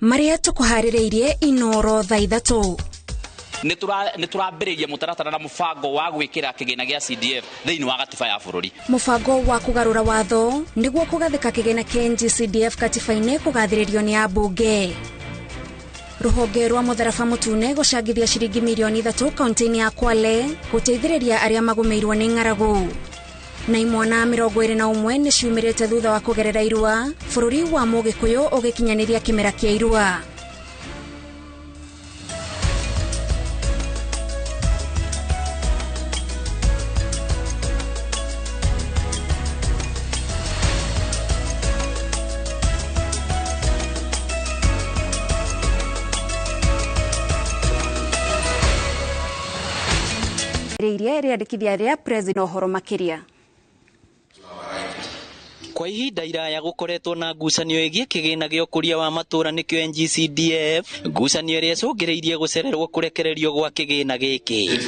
Marĩa tũkũharĩrĩirie Inoro thaa 3. Nĩ tũrambĩrĩria mũtaratara na mũbango wa gwĩkĩra kĩgĩna gĩa CDF thĩinĩ wa gatiba ya bũrũri. Mũbango wa kũgarũra watho nĩguo kũgathĩka kĩgĩna kĩa NGCDF katiba-inĩ kũgathĩrĩrio nĩ ambunge. Rũhonge rwa mũtharaba mũtune gũcangithia ciringi mirioni 3 kaunti-inĩ ya Kwale gũteithĩrĩria arĩa magũmĩirwo nĩ ng'aragu. Na imwana 21 nĩ ciumĩrĩte thutha wa kũgerera irua, bũrũri wa Mũgĩkũyũ ũgĩkinyanĩria kĩmera kĩa irua. Rĩrĩa rĩandĩkithia rĩa president ũhoro makĩria. Kwa ihinda iraya gũkoretwo na ngucanio ĩgiĩ kĩgĩna gĩa ũkũria wa matũũra nĩkĩo NGCDF, ngucanio ĩrĩa ĩcũngĩrĩirie gũcererwo kũrekererio gwa kĩgĩna gĩkĩ.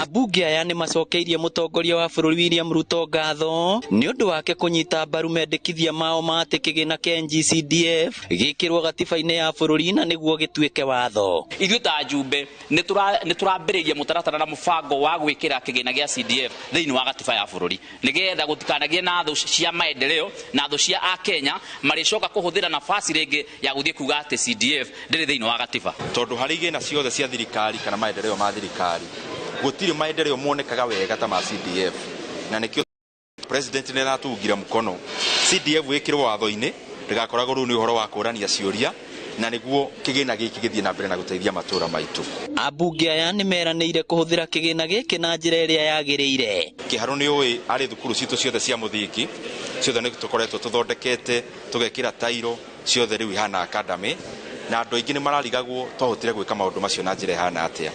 Ambunge aya nĩ macokeirie mũtongoria wa bũrũri William Ruto ngatho nĩ ũndũ wake kũnyita mbaru mendekithia mao ma atĩ kĩgĩna kĩa NGCDF gĩkĩrwo gatiba-inĩ ya bũrũri na nĩguo gĩtuĩke watho. Ithuĩ ta njumbe nĩ tũrambĩrĩria mũtaratara na mũbango wa gwĩkĩra kĩgĩna gĩa CDF thĩinĩ wa gatiba ya bũrũri nĩgetha gũtikanagĩe na thũ cia maendeleo na thũ cia Akenya marĩcoka kũhũthĩra nafasi rĩngĩ ya gũthiĩ kuga atĩ CDF ndĩrĩ thĩinĩ wa gatiba. Tondũ harĩ igĩna ciothe cia thirikari kana maendeleo ma thirikari gũtirĩ maendeleo monekaga wega ta ma CDF, na nĩkĩo president nĩ aratungire mũkono CDF ĩkĩrwo watho-inĩ ndĩgakoragwo rĩu nĩ ũhoro wa kũrania ciũria na nĩguo kĩgĩna gĩkĩ gĩthiĩ na mbere na gũteithia matũũra maitũ. Ambunge aya nĩ meranĩire kũhũthĩra kĩgĩna gĩkĩ na njĩra ĩrĩa yagĩrĩire. Kĩharũ nĩ ũĩ arĩ thukuru citũ ciothe cia mũthingi ciothe nĩ tũkoretwo tũthondekete tũgekĩra tairo ciothe rĩu ihana academy, na andũ aingĩ nĩ mararigagwo twahotire gwĩka maũndũ macio na njĩra ĩhana atĩa.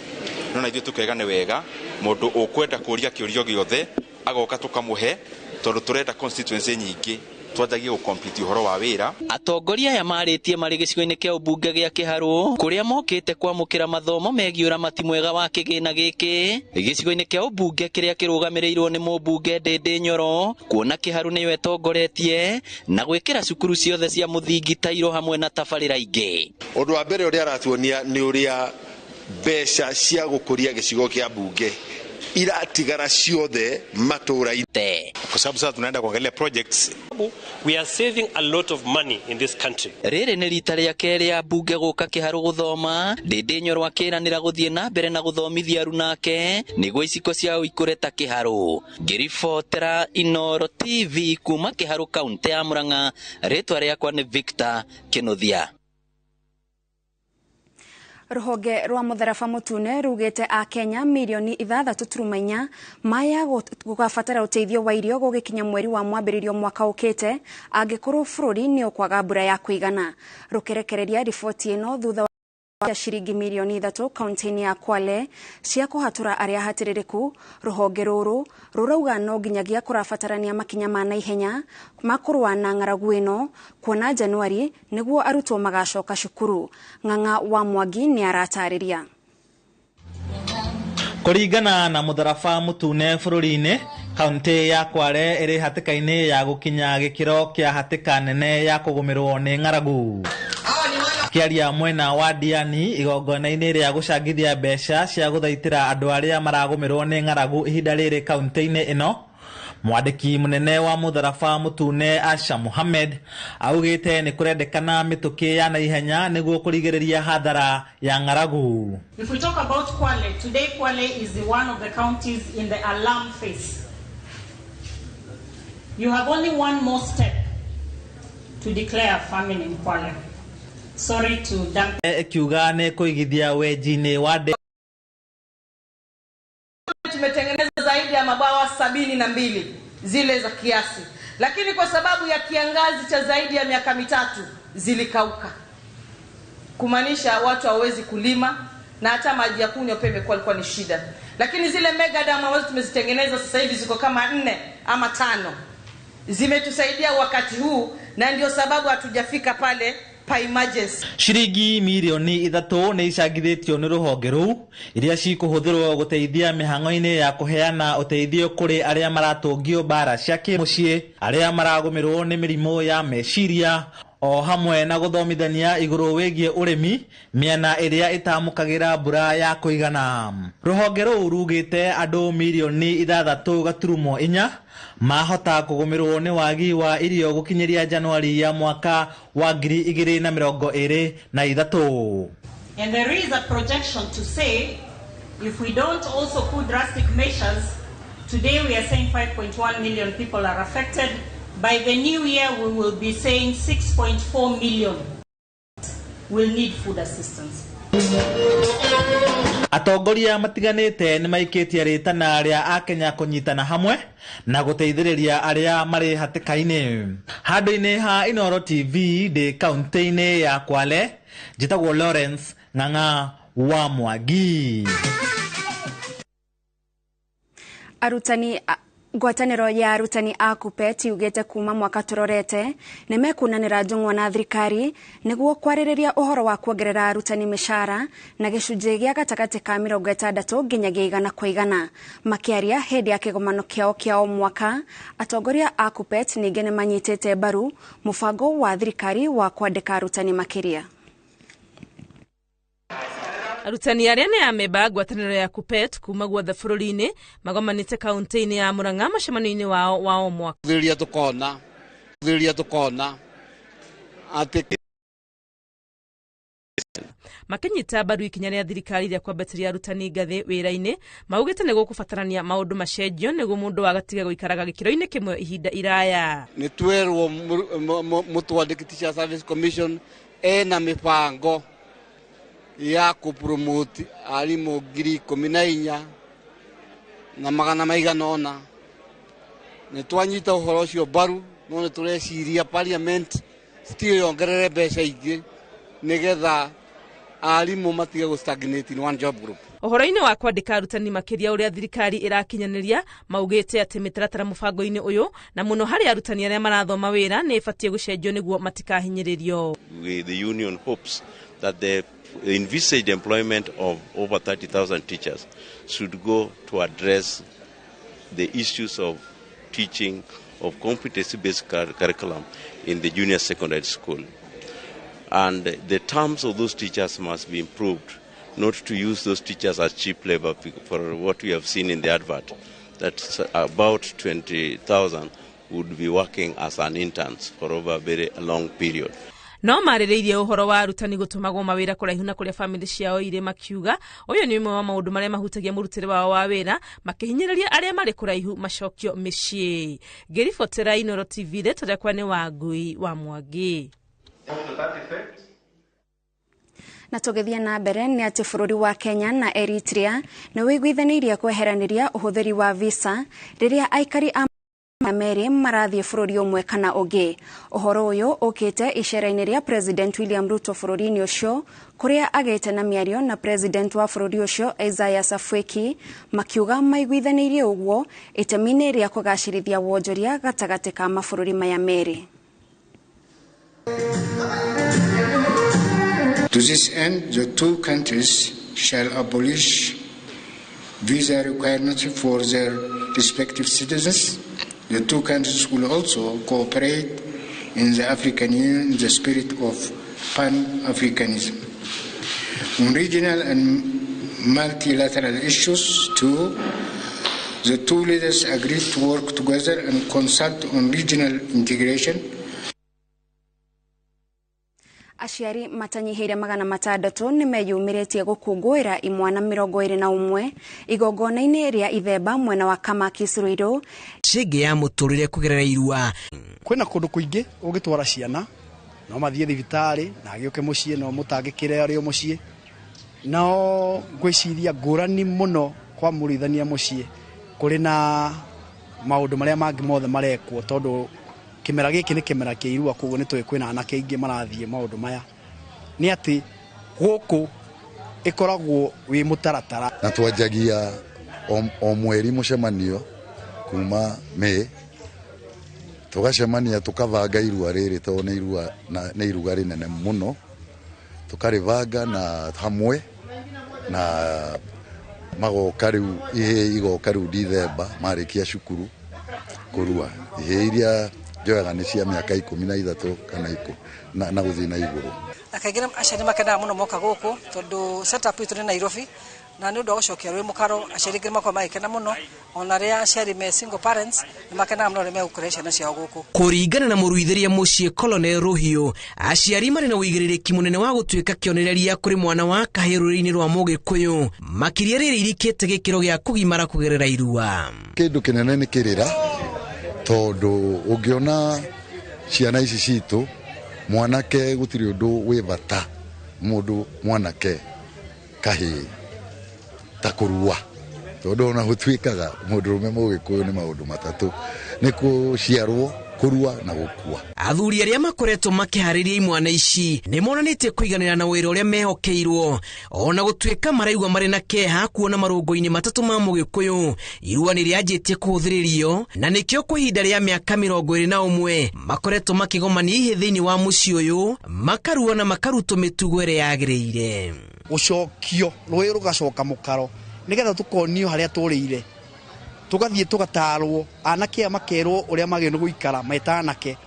No na ithuĩ tũkega nĩ wega mũndũ ũkwenda kũria kĩũrio gĩothe agoka tũkamũhe tondũ tũrenda constituency nyingĩ twanjagie gũkompiti ũhoro wa wĩra. Atongoria aya marĩtie marĩ gĩcigo-inĩ kĩa ũmbunge gĩa Kĩharũ kũrĩa mokĩte kwamũkĩra mathomo megiĩ ũramati mwega wa kĩgĩna gĩkĩ gĩcigo-inĩ kĩa ũmbunge kĩrĩa kĩrũgamĩrĩirwo nĩ mũmbunge Ndĩndĩ Nyoro, kuona Kĩharũ nĩyo ĩtongoretie na gwĩkĩra cukuru ciothe cia mũthingi tairo hamwe na tabarĩra ingĩ. Ũndũ wa mbere ũrĩa aratuonia nĩ ũrĩa mbeca cia gũkũria gĩcigo kĩa mbunge iratigara ciothe matũũra-inĩ. Kwa sababu sasa tunaenda kuangalia projects. We are saving a lot of money in this country. Rĩrĩ nĩ rita rĩa kerĩ ambunge gũka Kĩharũ gũthoma. Ndĩndĩ Nyoro akĩranĩra gũthiĩ na mbere na gũthomithia arunake nĩguo iciko ciao ikũre ta Kĩharũ. Ngĩribotera Inoro TV kuma Kĩharũ kaunti ya Murang'a, rĩtwa rĩakwa nĩ Victor Kĩnuthia. Rũhonge rwa mũtharaba mũtune rugĩte Akenya mirioni 6.4 maya gũgabatara ũteithio wa irio gũgĩkinya mweri wa mwambĩrĩrio mwaka ũkĩte angĩkorwo bũrũri nĩ ũkwaga mbura ya kũigana. Rũkĩrekereria riboti ĩno thutha wa ciringi mirioni 3 kaunti-inĩ ya Kwale cia kũhatũra arĩa hatĩrĩrĩku, rũhonge rũrũ rũrauga no nginyagia kũrabatarania makinya ma naihenya ma kũrũa na ng'aragu ĩno kuona Januari nĩguo arutwo magacoka cukuru. Ng'ang'a wa Mwangi nĩ aratarĩria. Kũringana na mũtharaba mũtune bũrũri-inĩ, kaunti ya Kwale ĩrĩ hatĩka-inĩ ya gũkinya gĩkĩro kĩa hatĩka nene ya kũgũmĩrwo nĩ ng'aragu. Kĩaria mwena wa Diani igongona-inĩ rĩa gũcangithia mbeca cia gũthaitĩra andũ arĩa maragũmĩrwo nĩ ng'aragu ihinda rĩrĩ kaunti-inĩ ĩno, mwandĩki mũnene wa mũtharaba mũtune Asha Mohamed augĩte nĩ kũrendekana mĩtũkĩ ya naihenya nĩguo kũrigĩrĩria hathara ya ng'aragu. If we talk about Kwale, today Kwale is one of the counties in the alarm phase. You have only one more step to declare famine in Kwale. Sorry to dump. Ekiuga nĩ kũigithia wenji-inĩ wa ndege. Tumetengeneza zaidi ya mabwawa 72 zile za kiasi, lakini kwa sababu ya kiangazi cha zaidi ya miaka 3 zilikauka, kumaanisha watu hawawezi kulima na hata maji ya kunywa pia imekuwa ni shida. Lakini zile mega dam ambazo tumezitengeneza sasa hivi ziko kama 4 ama 5, zimetusaidia wakati huu, na ndio sababu hatujafika pale pa emergency. Ciringi mirioni 3 nĩ icangithĩtio nĩ rũhonge rũu iria cikũhũthĩrwo gũteithia mĩhang'o-inĩ ya kũheana ũteithio kũrĩ arĩa maratũngio mbara cia kĩmũciĩ, arĩa maragũmĩrwo nĩ mĩrimũ ya meciria, o hamwe na gũthomithania igũrũ wĩgiĩ ũrĩmi mĩena ĩrĩa ĩtamũkagĩra mbura ya kũigana. Rũhonge rũu rugĩte andũ mirioni 6.4 mahota kũgũmĩrwo nĩ wagi wa irio gũkinyĩria Januari ya mwaka wa 2023. And there is a projection to say if we don't also put drastic measures, today we are saying 5.1 million people are affected. By the new year, we will be saying 6.4 million will need food assistance. Atongoria matiganĩte nĩ maikĩtie rĩtana rĩa akenya kũnyitana hamwe na gũteithĩrĩria arĩa marĩ hatĩka-inĩ. Handũ-inĩ ha Inooro TV ndĩ kaunti-inĩ ya Kwale, njĩtagwo Lawrence Ng'ang'a wa Mwangi. Arutani ngwatanĩro ya arutani a KUPPET yugĩte kuma mwaka tũrorete nĩ mekunanĩra njũng'wa na thirikari nĩguo kwarĩrĩria ũhoro wa kuongerera arutani mĩcara na gĩcunjĩ gĩa gatagatĩ ka 60 nginyagia 100 kwa 100. Makĩaria hĩndĩ ya kĩgomano kĩao kĩa o mwaka, atongoria a KUPPET ningĩ nĩ manyitĩte mbaru mũbango wa thirikari wa kwandĩka arutani makĩria. Arutani arĩa nĩ amemba ngwatanĩro ya KUPPET kuma guothe bũrũri-inĩ magomanĩte kaunti-inĩ ya Murang'a mũcemanio-inĩ wao wa o mwaka. Thuthuria tukona atĩ makĩnyita mbaru ikinya rĩa thirikari rĩa kwambatĩria arutani ngathĩ wĩra-inĩ, maugĩte nĩ gũkũbatarania maũndũ macenjio nĩguo mũndũ agatiga gũikaraga gĩkĩro-inĩ kĩmwe ihinda iraya. Nĩ twerwo mũtwandĩki Teacher Service Commission ena mĩbango ya kũpromote arimũ 14,900 na. Nĩ twanyita ũhoro ũcio mbaru, no nĩ tũreciria parliament still yongerere mbeca ingĩ nĩgetha arimũ matige gũ stagnate in one job group. Ũhoro-inĩ wa kwandĩka arutani makĩria ũrĩa thirikari ĩrakinyanĩria, maugĩte atĩ mĩtaratara mũbango-inĩ ũyũ na mũno harĩ arutani arĩa marathoma wĩra nĩ ĩbatiĩ gũcenjio nĩguo matikahinyĩrĩrio. The union hopes that the envisaged employment of over 30,000 teachers should go to address the issues of teaching of competency-based curriculum in the junior secondary school. And the terms of those teachers must be improved, not to use those teachers as cheap labor for what we have seen in the advert, that about 20,000 would be working as an interns for over a very long period. No marĩrĩirie ũhoro wa arutani gũtũmagwo mawĩra kũraihu na kũrĩa famĩlĩ ciao irĩ, makiuga ũyũ nĩ ũmwe wa maũndũ marĩa mahutagia mũrutĩre wao wa wĩra, makĩhinyĩrĩria arĩa marĩ kũraihu macokio mĩciĩ. Ngĩribotera Inooro TV, rĩtwa rĩakwa nĩ Wangui wa Mwangi. Na tũgĩthiĩ na mbere nĩ atĩ bũrũri wa Kenya na Eritrea nĩ wĩiguithanĩirie kweheranĩria ũhũthĩri wa visa rĩrĩa aikari a merĩ marathiĩ bũrũri ũmwe kana ũngĩ. Ũhoro ũyũ ũkĩte icera-inĩ rĩa President William Ruto bũrũri-inĩ ũcio, kũrĩa agĩte na mĩario na President wa bũrũri ũcio Isaias Afwerki, makiuga maiguithanĩirie ũguo itemi-inĩ rĩa kũgacĩrithia wonjoria gatagatĩ ka mabũrũri maya merĩ. To this end, the two countries shall abolish visa requirements for their respective citizens. The two countries will also cooperate in the African Union in the spirit of Pan-Africanism. On regional and multilateral issues, too, the two leaders agreed to work together and consult on regional integration. Aciari matanyihĩire 600 nĩ meyumĩrĩtie gũkũngũĩra imwana 21 igongona-inĩ rĩa Ithemba mwena wa Kamakis Ruiru. Cĩngĩ ya mũtũrĩre kũgerera irua. Kwĩna kũndũ kũingĩ ũngĩtwara ciana no mathiĩ thibitarĩ na agĩũke mũciĩ no mũtangĩkĩre arĩ o mũciĩ. No ngwĩciria ngũrani mũno kwa mũrĩithania mũciĩ kũrĩ na maũndũ marĩa mangĩ mothe marekwo, tondũ kĩmera gĩkĩ nĩ kĩmera kĩa irua, koguo nĩ tũĩ kwĩna anake aingĩ marathiĩ maũndũ maya. Nĩ atĩ gũkũ ĩkoragwo wĩ mũtaratara. Na twanjagia o mweri mũcemanio kuma May, tũgacemania tũkabanga irua rĩrĩ, tondũ nĩ iruga rĩnene mũno, tũkarĩbanga na hamwe na magoka rĩu ihĩĩ igoka rĩu Dithemba marĩkia cukuru kũrua. Ihĩĩ iria Njoyaga nĩ cia mĩaka 13 kana na gũthiĩ na igũrũ. Na kaingĩ aciari makenaga mũno moka gũkũ tondũ setup itũ nĩ Nairobi, na nĩ ũndũ wa gũcokia rwĩ mũkaro aciari aingĩ makoragwo magĩkena mũno, ona arĩa aciari me single parents nĩ makenaga mũno rĩrĩa megũkũrehe ciana ciao gũkũ. Kũringana na mũruithĩria mũciĩ Colonel Rũhiũ, aciari marĩ na ũigĩrĩrĩki mũnene wa gũtuĩka kĩonereria kũrĩ mwana wa kahĩĩ rũrĩrĩ-inĩ rwa Mũgĩkũyũ, makĩria rĩrĩ irikĩte gĩkĩro gĩa kũgimara kũgerera irua. Kĩndũ kĩnene nĩ kĩrĩra, tondũ ũngĩona ciana ici citũ, mwanake gũtirĩ ũndũ wĩ bata mũndũ mwanake kahĩĩ ta kũrua, tondũ ona gũtuĩkaga mũndũrũme Mũgĩkũyũ nĩ maũndũ matatũ, nĩ kũciarwo, kũrua na gũkua. Athuri arĩa makoretwo makĩharĩria imwana ici nĩ monanĩtie kũiganĩra na wĩra ũrĩa mehokeirwo, ona gũtuĩka maraigua marĩ na kĩeha kuona marũngo-inĩ matatũ ma Mũgĩkũyũ irua nĩ rĩanjĩtie kũhũthĩrĩrio, na nĩkĩo kwa ihinda rĩa mĩaka 21 makoretwo makĩgomania ihĩ thĩinĩ wa mũciĩ ũyũ, makarua na makarutwo mĩtugo ĩrĩa yagĩrĩire. Gũcokio rũĩ rũgacoka mũkaro nĩgetha tũkonio harĩa tũrĩire, tũgathiĩ tũgatarwo, anake aya makerwo ũrĩa magĩrĩirwo nĩ gũikara me ta anake,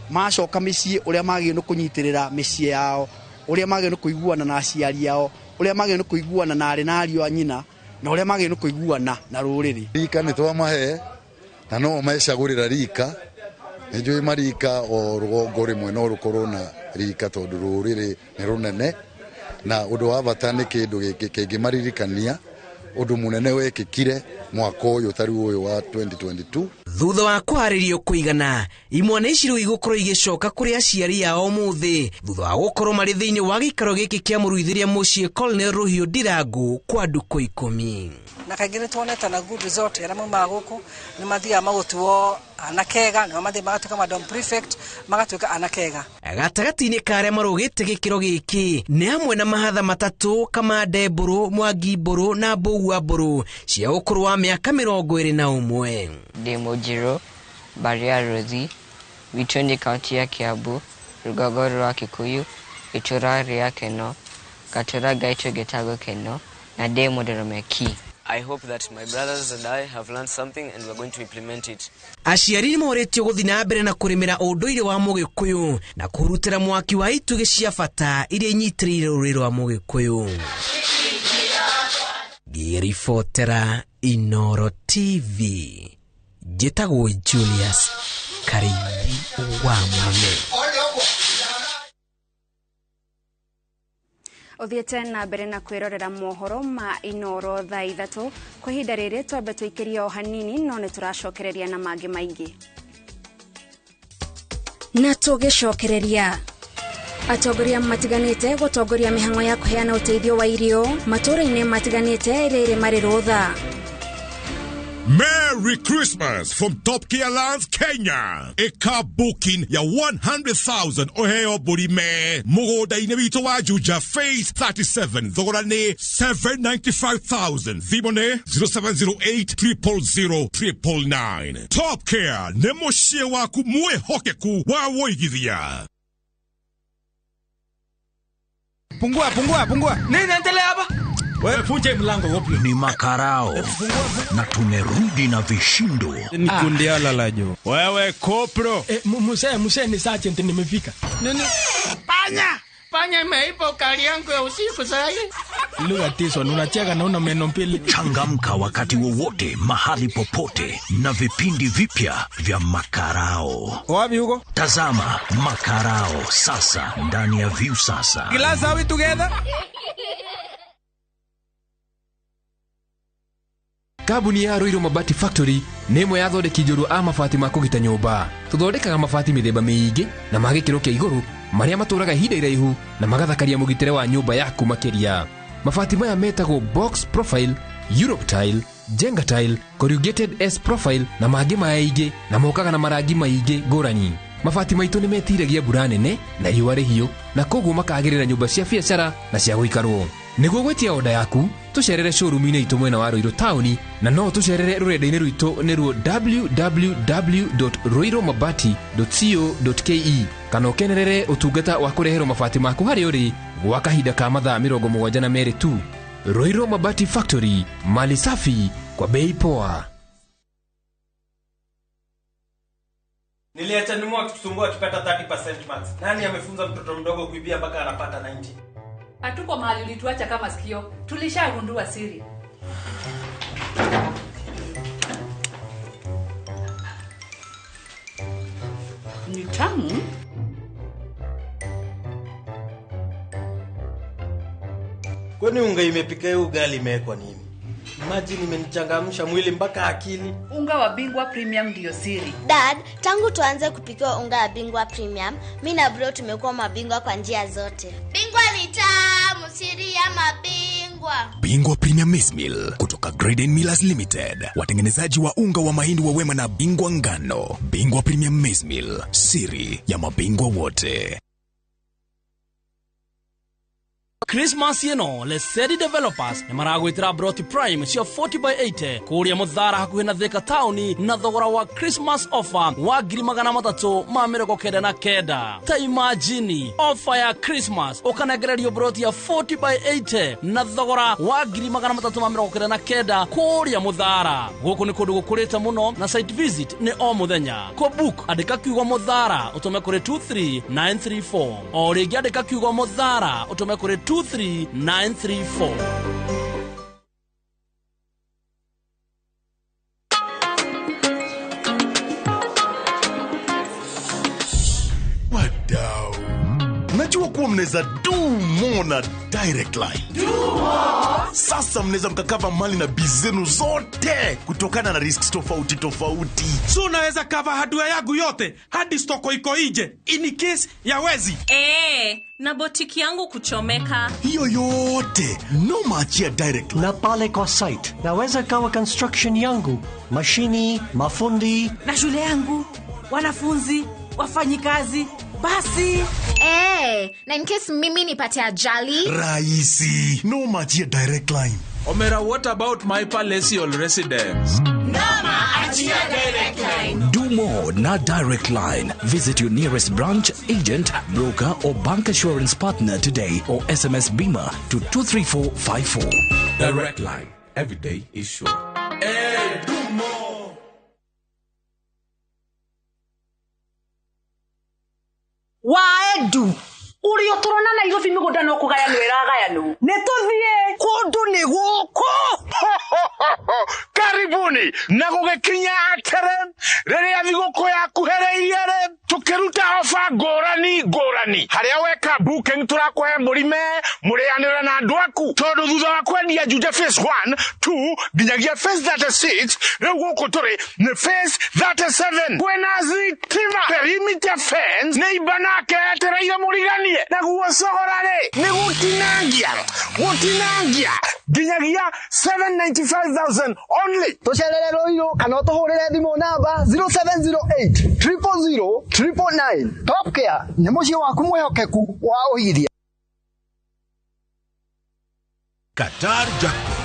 macoka mĩciĩ ũrĩa magĩrĩirwo nĩ kũnyitĩrĩra mĩciĩ yao, ũrĩa magĩrĩirwo nĩ kũiguana na aciari ao, ũrĩa magĩrĩirwo nĩ kũiguana na arĩ na ariũ a nyina, na ũrĩa magĩrĩirwo nĩ kũiguana na rũrĩrĩ. Rika nĩ twamahe na no mecagũrĩra rika, nĩ njũĩ marika o rũgongo rĩmwe no rũkorwo na rika tondũ rũrĩrĩ nĩ rũnene, na ũndũ wa bata nĩ kĩndũ gĩkĩ kĩngĩmaririkania ũndũ mũnene wekĩkire mwaka ũyũ ta rĩu ũyũ wa 2022. Thutha wa kũharĩrio kũigana, imwana ici rĩu igũkorwo igĩcoka kũrĩ aciari ao ũmũthĩ thutha wa gũkorwo marĩ thĩinĩ wa gĩikaro gĩkĩ kĩa mũruithĩria mũciĩ Colonel Rũhiũ Ndirangu kwa ndukũ 10. Na kaingĩ nĩ tuonete na good result arĩa maumaga gũkũ nĩ mathiaga magũtuo anake ega, nĩ mathiaga magatuĩka madam prefect, magatuĩka anake ega. Gatagatĩ-inĩ ka arĩa marũgĩte gĩkĩro gĩkĩ nĩ hamwe na mahatha matatũ, Kamande Mbũrũ, Mwangi Mbũrũ na Mbũgua Mbũrũ cia ũkũrũ wa mĩaka 21. Ndĩ Mũnjirũ, mbarĩ ya Rũthi, witũ nĩ kaũntĩ ya Kiambu, rũgongo rwa Kikuyu, itũra rĩa Keno, gatũra gaitũ getagwo Keno, na ndĩ mũndũrũme ki. I hope that my brothers and I have learned something and we're going to implement it. Aciari nĩ morĩtio gũthiĩ na mbere na kũrĩmĩra ũndũire wa Mũgĩkũyũ na kũrutĩra mwaki wa itugĩ cia bata iria inyitĩrĩire rũrĩrĩ rwa Mũgĩkũyũ. Ngĩribotera Inooro TV, njĩtagwo Julius Karĩithi wa Mũnene. Ũthiĩte na mbere na kwĩrorera mohoro ma Inooro thaa 3. Kwa ihinda rĩrĩ twambe tũikĩrie o hanini, no nĩ tũracokereria na mangĩ maingĩ. Na tũgĩcokereria, atongoria matiganĩte gũtongoria mĩhang'o ya kũheana ũteithio wa irio matũũra-inĩ matiganĩte rĩrĩ marĩ rũtha. Merry Christmas from Top Care Lands, Kenya. Eka booking ya 100,000 oheo burime. Mũgũnda-inĩ witũ wa Juja Phase 37. Thogora nĩ 795,000. Thimũ nĩ 0708 000 999. Top Care nĩ mũciĩ waku mwĩhokeku wa wũigithia. Pungua, pungua, pungua. Nini endelea hapa? Wewe funje mlango wopi. Ni makarao na tumerudi na vishindo. Ni kundi ala la jo. Wewe kopro. Muse ni sergeant nimefika. Nini? Panya! Panya imeiba ukali yangu ya usiku sasa. Lugha tiso unacheka na una meno mbili. Changamka wakati wowote mahali popote na vipindi vipya vya Makarao. Wapi huko? Tazama Makarao sasa ndani ya View Sasa. Glass are we together? Kambuni ya Ruiru Mabati Factory nĩ ĩmwe ya athondeki njorua a mabati ma kũgita nyũmba. Tũthondekaga mabati mĩthemba mĩingĩ na ma gĩkĩro kĩa igũrũ marĩa matũraga ihinda iraihu na magathakaria mũgitĩre wa nyũmba yaku makĩria. Mabati maya metagwo box profile, Europe tile, Jenga tile, corrugated S profile na mangĩ maingĩ na mokaga na marangi maingĩ ngũrani. Mabati maitũ nĩ metiragia mbura nene na riũa rĩhiũ na koguo makagĩrĩra nyũmba cia biacara na cia gũikarwo. Nĩguo gwĩtia oda yaku tũcerere showroom-inĩ itũ mwena wa Ruiru taũni na no tũcerere rũrenda-inĩ rwitũ nĩruo www.ruirumabati.co.ke kana ũkenerere ũtungata wa kũreherwo mabati maku harĩa ũrĩ gwa kahinda ka mathaa 72 tu. Ruiru Mabati Factory, mali safi kwa bei poa. Niliacha nimu akitusumbua akipata 30% marks. Nani amefunza mtoto mdogo kuibia mpaka anapata 90? Hatuko mahali ulituacha kama sikio. Tulishagundua siri. Ni tamu. Kwani unga imepika hiyo ugali imewekwa nini? Imagine imenichangamsha mwili mpaka akili. Unga wa Bingwa Premium ndio siri. Dad, tangu tuanze kupikiwa unga wa Bingwa Premium, mi na bro tumekuwa mabingwa kwa njia zote. Bingwa ni tamu, siri ya mabingwa. Bingwa Premium Maize Meal kutoka Graden Millers Limited, watengenezaji wa unga wa mahindi wa Wema na Bingwa Ngano. Bingwa Premium Maize Meal, siri ya mabingwa wote. Christmas ĩno Lesedi Developers nĩ maragwĩtĩra Broti Prime cia 40x80 kũrĩa Mũthara hakuhĩ na Thika taũni na thogora wa Christmas offer wa 399. Ta imagine offer ya Christmas ũkanengererio broti ya 40x80 na thogora wa 399 kũrĩa Mũthara. Gũkũ nĩ kũndũ gũkũrĩte mũno na site visit nĩ o mũthenya. Kũ book andĩka kiugo Mũthara ũtũme kũrĩ 23934. O rĩngĩ andĩka kiugo Mũthara ũtũme kũrĩ 23934. Wadau, najua kuwa mnaweza do more na Direct Line. Do more. Sasa mnaweza mkakava mali na bizenu zote kutokana na risks tofauti tofauti. So unaweza cover hardware yangu yote hadi stoko iko nje in case ya wezi. Na botiki yangu kuchomeka. Hiyo yote no maachia Direct Line. Na pale kwa site naweza kawa construction yangu, mashini, mafundi na shule yangu, wanafunzi, wafanyikazi. Basi. Na in case mimi nipate ajali. Rahisi, no maachia Direct Line. Omera, what about my palatial residence? Noma achia Direct Line. Do more na Direct Line. Visit your nearest branch, agent, broker or bank assurance partner today or SMS BIMA to 23454. Direct Line. Every day is sure. Hey, do more. Waedu urio turona Nairobi migunda no kugayanwo iragayanwo ni tuthie kundu ni guku. Karibuni na gugikinya atere riria thiguku yakuhereirie ri tukiruta ofa ngurani ngurani haria weka booking turakuhe murime murianire na andu aku tondu thutha wa kwendia Juja phase 1 2 nginyagia phase 36 riu guku turi ni phase 37 kwina thitima perimeter fence neighbor nake etereire muriganie naguo cogora ri ni gutinangia gutinangia nginyagia 795,000 only. Tucerere Ruiru kana utuhurire thimu namba 0708 000 999. Top Care ni muciĩ waku mwihokeku wa ũigithia. Qatar Jackpot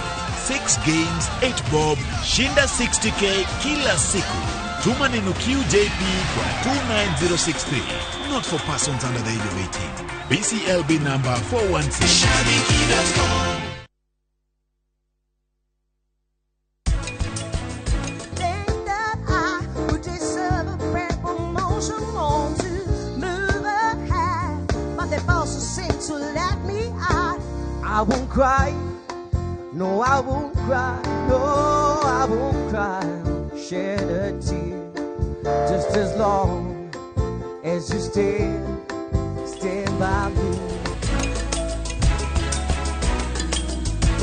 6 games 8 bob, shinda 60k kila siku. Tuma neno QJP kwa 29063. Not for persons under the age of 18. BCLB number 416. Shabiki.com. I won't cry, no I won't cry, no I won't cry, shed a tear, just as long as you stand by me.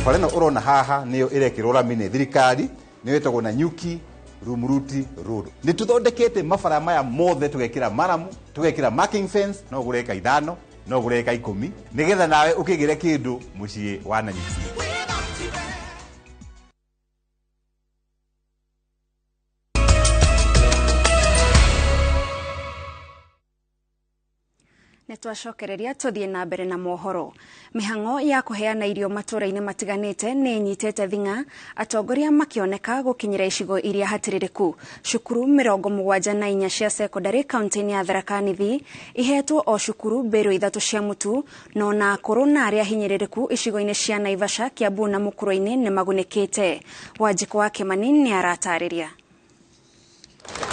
Bara ĩno ũrona haha nĩyo ĩrekĩrwo rami nĩ thirikari, nĩyo ĩtagwo Nanyuki Rumuruti Road. Nĩ tũthondekete mabara maya mothe, tũgekĩra maramu, tũgekĩra marking fence, no ũgũre eka 5 no ũgũre eka 10 nĩgetha nawe ũkĩgĩre kĩndũ mũciĩ wa Nanyuki. Nĩtwacokereria tũthiĩ na mbere na mohoro. Mĩhang'o ya kũheana irio matũũra-inĩ matiganĩte nĩ ĩnyitĩte thing'a, atongoria makĩoneka gũkinyĩra icigo iria hatĩrĩrĩku. Cukuru 74 cia cekondarĩ kaunti-inĩ ya Tharaka Nithi ihetwo o cukuru mbĩrũ 3 cia mũtu, no na akũrũ na arĩa hinyĩrĩrĩku icigo-inĩ cia Naivasha, Kiambu na Mũkũrũ-inĩ nĩ magunĩkĩte. Wanjikũ wa Kĩmani nĩ aratarĩria.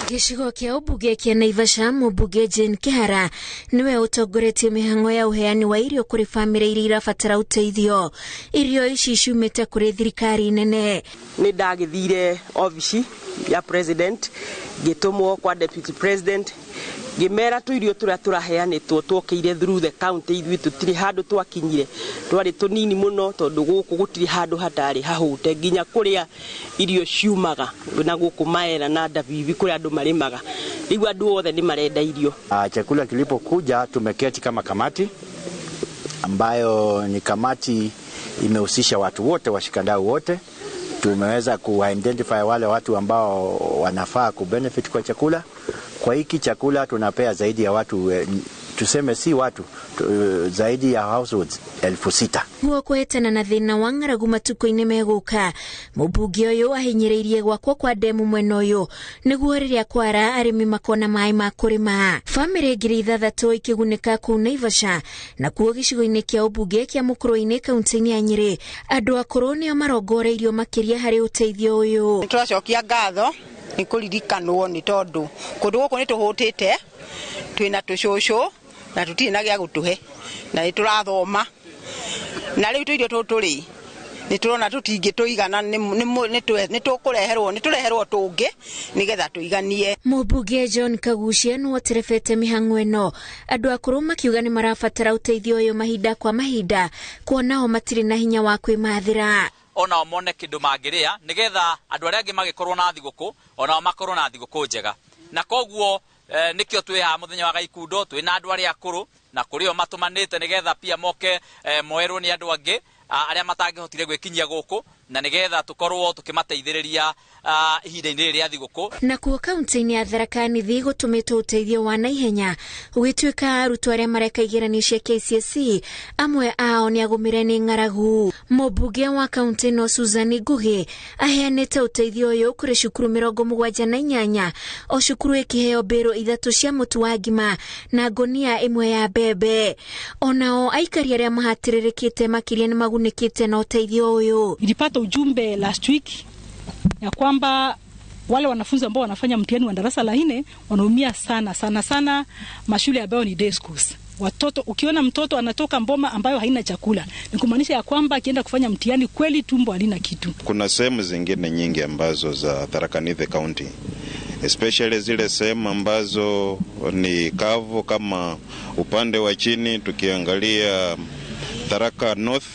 Gĩcigo kĩa ũmbunge kĩa Naivasha, mũmbunge Jane Kihara nĩwe ũtongoretie mĩhang'o ya ũheani wa irio kũrĩ bamĩrĩ iria irabatara ũteithio. Irio ici ciumĩte kũrĩ thirikari nene. Nĩ ndagĩthire obici ya president, ngĩtũmwo kwa deputy president, ngĩmera tũirio tũrĩa tũraheanĩtwo twokĩire through the county, ithuĩ tũtirĩ handũ twakinyire, twarĩ tũnini mũno tondũ gũkũ gũtirĩ handũ hatarĩ hahũte, nginya kũrĩa irio ciumaga na gũkũ Maera na Ndabibi kũrĩa andũ marĩmaga, rĩu andũ othe nĩ marenda irio. Chakula kilipokuja tumeketi kama kamati ambayo ni kamati imehusisha watu wote, washikadau wote. Tumeweza ku-identify wale watu ambao wanafaa kubenefit kwa chakula. Kwa hiki chakula tunapea zaidi ya watu, tuseme si watu, zaidi ya households 6,000. Guo kũhetana na thĩna wa ng'aragu matukũ-inĩ megũka, mũmbunge ũyũ ahinyĩrĩirie gwakwo kwa ndemu mwena ũyũ nĩguo rĩrĩa kwara arĩmi makona maĩ ma kũrĩma. Bamĩrĩ 6,000 ikĩgunĩka kũu Naivasha, nakuo gĩcigo-inĩ kĩa ũmbunge kĩa Mũkũrũ-inĩ kaunti-inĩ ya Nyĩrĩ, andũ akũrũ nĩo marongoreirio makĩria harĩ ũteithio ũyũ. Nĩtũracokia ngatho nĩ kũririkanwo nĩ tondũ kũndũ gũkũ nĩ tũhũtĩte, twĩna tũcũcũ na tũtirĩ na gĩa gũtũhe, na nĩ tũrathoma, na rĩu tũirio tũtũ tũrĩ nĩ tũrona tũtingĩtũigana, nĩ tũkũreherwo, nĩ tũreherwo tũngĩ nĩgetha tũiganie. Mũmbunge John Kaguchia nĩwe ũterebete mĩhang'o ĩno, andũ akũrũ makiuga nĩ marabatara ũteithio ũyũ mahinda kwa mahinda kuona o matirĩ na hinya wa kwĩmathĩra. Onao mone kĩndũ mangĩrĩa nĩgetha andũ arĩa angĩ magĩkorwo na thigũkũ onao makorwo na thigũkũ njega, na koguo nĩkĩo twĩ haha mũthenya wa Gaikundo twĩ na andũ arĩa akũrũ na kũrĩ o matũmanĩte nĩgetha pia moke moerwo nĩ andũ angĩ arĩa matangĩhotire gwĩkinyia gũkũ, na nĩgetha tũkorwo tũkĩmateithĩrĩria ihinda-inĩ rĩrĩ rĩa thigũkũ. Nakuo kaunti-inĩ ya Tharaka Nithi gũtũmĩtwo ũteithio wa naihenya gũgĩtuĩka arutwo arĩa mareka igeranio cia KCSE amwe ao nĩ agũmĩre nĩ ng'aragu. Mũmbunge wa kaunti ĩno Susan Ngugi aheanĩte ũteithio ũyũ kũrĩ cukuru 78, o cukuru ĩkĩheo mbĩrũ 3 cia mũtu wa ngima na ngũnia 1 ya mbembe. Onao aikari arĩa mahatĩrĩrĩkĩte makĩria nĩ magunĩkĩte na ũteithio ũyũ. Nilipata ujumbe last week ya kwamba wale wanafunzi ambao wanafanya mtihani wa darasa la 4 wanaumia sana sana sana, mashule ambayo ni day schools. Watoto, ukiona mtoto anatoka mboma ambayo haina chakula, ni kumaanisha ya kwamba akienda kufanya mtihani kweli tumbo halina kitu. Kuna sehemu zingine nyingi ambazo za Tharaka Nithi County, especially zile sehemu ambazo ni kavu kama upande wa chini, tukiangalia Tharaka North,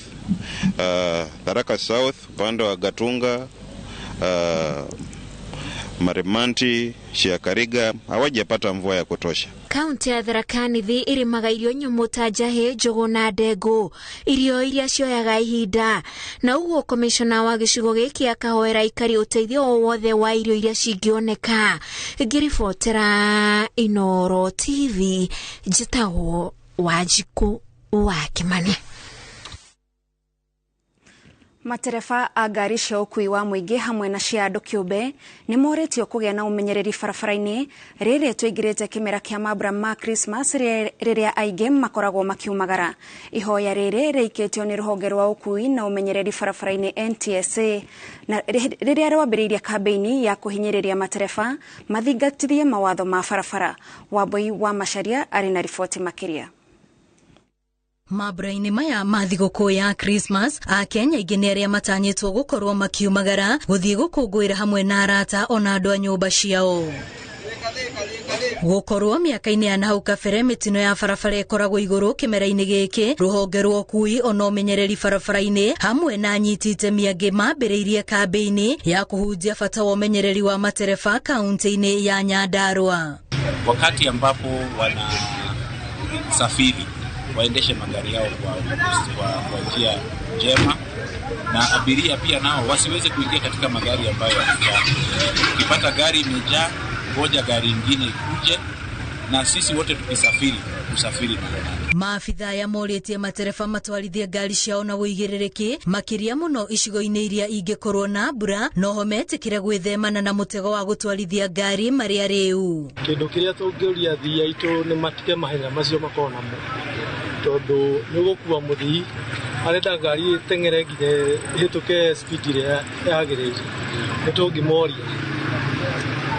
Tharaka South, upande wa Gatunga, Marimanti, Shiakariga, hawajapata mvua ya kutosha. Kaunti ya Tharaka Nithi ĩrĩmaga irio nyũmũ ta njahĩ, njũgũ na ndengũ, irio iria cioyaga ihinda, na ũguo komishona wa gĩcigo gĩkĩ akahoera aikari ũteithio o wothe wa irio iria cingĩoneka. Ngĩribotera Inooro TV, njĩtagwo Wanjikũ wa Kĩmani. Matereba a ngari cia ũkuui wa mũingĩ hamwe na cia andũ kĩũmbe nĩ morĩtio kũgĩa na ũmenyereri barabara-inĩ rĩrĩ tũingĩrĩte kĩmera kĩa mambura ma Christmas rĩrĩa aingĩ makoragwo makiumagara. Ihoya rĩrĩ rĩikĩtio nĩ rũhonge rwa ũkuui na ũmenyereri barabara-inĩ NTSA na rĩrĩa rwambĩrĩirie kambĩini ya kũhinyĩrĩria matereba mathingatithie mawatho ma barabara. Wambui wa Macharia arĩ na riboti makĩria. Mambura-inĩ maya ma thigũkũ ya Christmas, Akenya aingĩ nĩ arĩa matanyĩtwo gũkorwo makiumagara gũthiĩ gũkũngũĩra hamwe na arata ona andũ a nyũmba ciao. Gũkorwo mĩaka-inĩ ya nahau kabere mĩtino ya barabara ĩkoragwo igũrũ kĩmera-inĩ gĩkĩ, rũhonge rwa ũkuui ona ũmenyereri barabara-inĩ hamwe na anyiti itemi angĩ mambĩrĩirie kambĩini ya kũhunjia bata wa ũmenyereri wa matereba kaunti-inĩ ya Nyandarua. Wakati ambapo wanasafiri waendeshe magari yao kwa njia njema, na abiria pia nao wasiweze kuingia katika magari ambayo yamejaa. Ukipata gari imejaa, ngoja gari ingine ikuje, na sisi wote tukisafiri tusafiri na Maabitha ya morĩtie matereba matwarithie ngari ciao na ũigĩrĩrĩki makĩria mũno icigo-inĩ iria ingĩkorwo na mbura, noho metĩkĩre gwĩthemana na mũtego wa gũtwarithia ngari marĩ arĩu. Kĩndũ kĩrĩa tũngĩũria athii aitũ nĩ matige mahenya macio makoragwo namo, tondũ nĩ ũgũkua mũthii arenda ngari ĩteng'ere nginya ĩhĩtũke speed ĩrĩa yagĩrĩire. Nĩ tũngĩmoria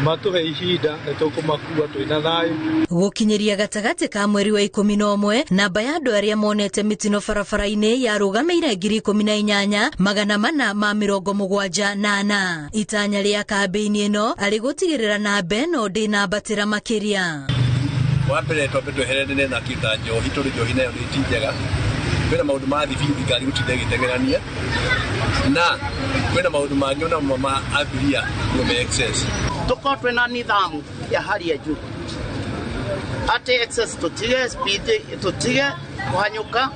Matũhe ihinda nĩ tũkũmakua twĩna thayũ. Gũkinyĩria gatagatĩ ka mweri wa 11 namba ya andũ arĩa monete mĩtino barabara-inĩ yarũgamĩire 18,474. Itanya rĩa kambĩini ĩno arĩ gũtigĩrĩra namba ĩno ndĩnambatĩra makĩria. Wa mbere twambe tweherere na kĩndũ ta njohi tondũ njohi nayo nĩ ti njega. Kwĩna maũndũ ma thibindi ngari gũtinda ĩgĩteng'erania na kwĩna maũndũ mangĩ ona ma abiria kuo me excess. Tukorwo twĩna nidhamu ya hali ya juu ati excess tutige speed tutige kuhanyuka